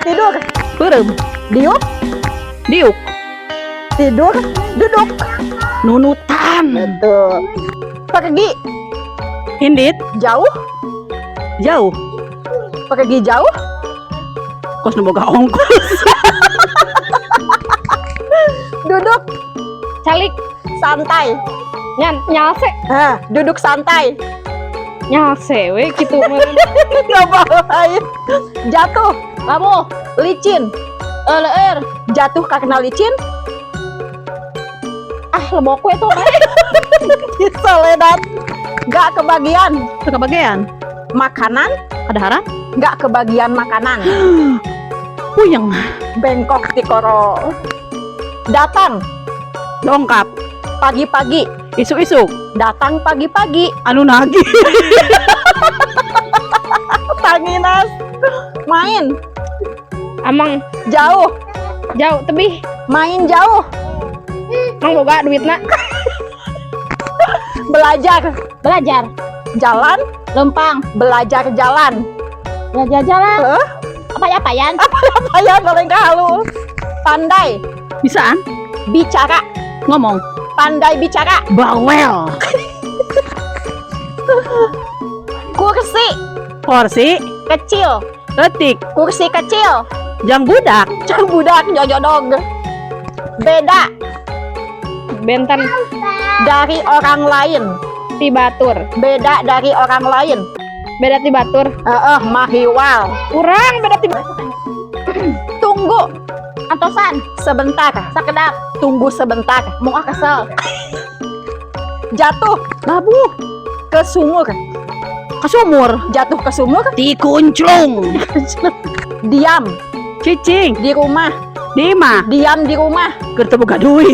Tidur. Beureum. Diuk. Diuk. Tidur. Duduk. Nunutan. Betul. Pergi. Indit. Jauh. Jauh. Pergi jauh. Kos nu boga ongkos. Duduk. Calik. Santai. Nyan nyalse. Ah, duduk santai. Nyalse we kitu meureun. Nggak boleh. Jatuh. Labuh. Licin. Leueur. Jatuh karena licin. Ah, lebok we tuh. Soledad. Nggak kebagian. Teu kabagian. Makanan. Kadaharan. Nggak kebagian makanan. Puyeng. Bengkok tikoro. Datang. Dongkap. Pagi-pagi. Isuk-isuk. Datang pagi-pagi. Anu nagih. Tanginas. Main. Amang. Jauh. Jauh tebih. Main jauh. Mang boga duitna. Belajar. Belajar. Jalan. Lempang. Belajar jalan. Belajar jalan. Hah? Apa-apayan. Apa ya boleh halu. Pandai. Bisaan. Bicara. Ngomong. Pandai bicara. Bawel. Kursi. Kursi. Kecil. Leutik. Kursi kecil. Jang budak. Jang budak jojodog. Beda. Benten. Dari orang lain. Ti batur. Beda dari orang lain. Beda ti batur. Mahiwal. Kurang beda ti. Tunggu. Antosan. Sebentar. Sakedap. Tunggu sebentar. Muka kesel. Jatuh. Labuh. Ke sumur. Ke sumur. Jatuh ke sumur. Tikunclung. Diam. Cicing. Di rumah. Di imah. Diam di rumah. Keur teu boga duit.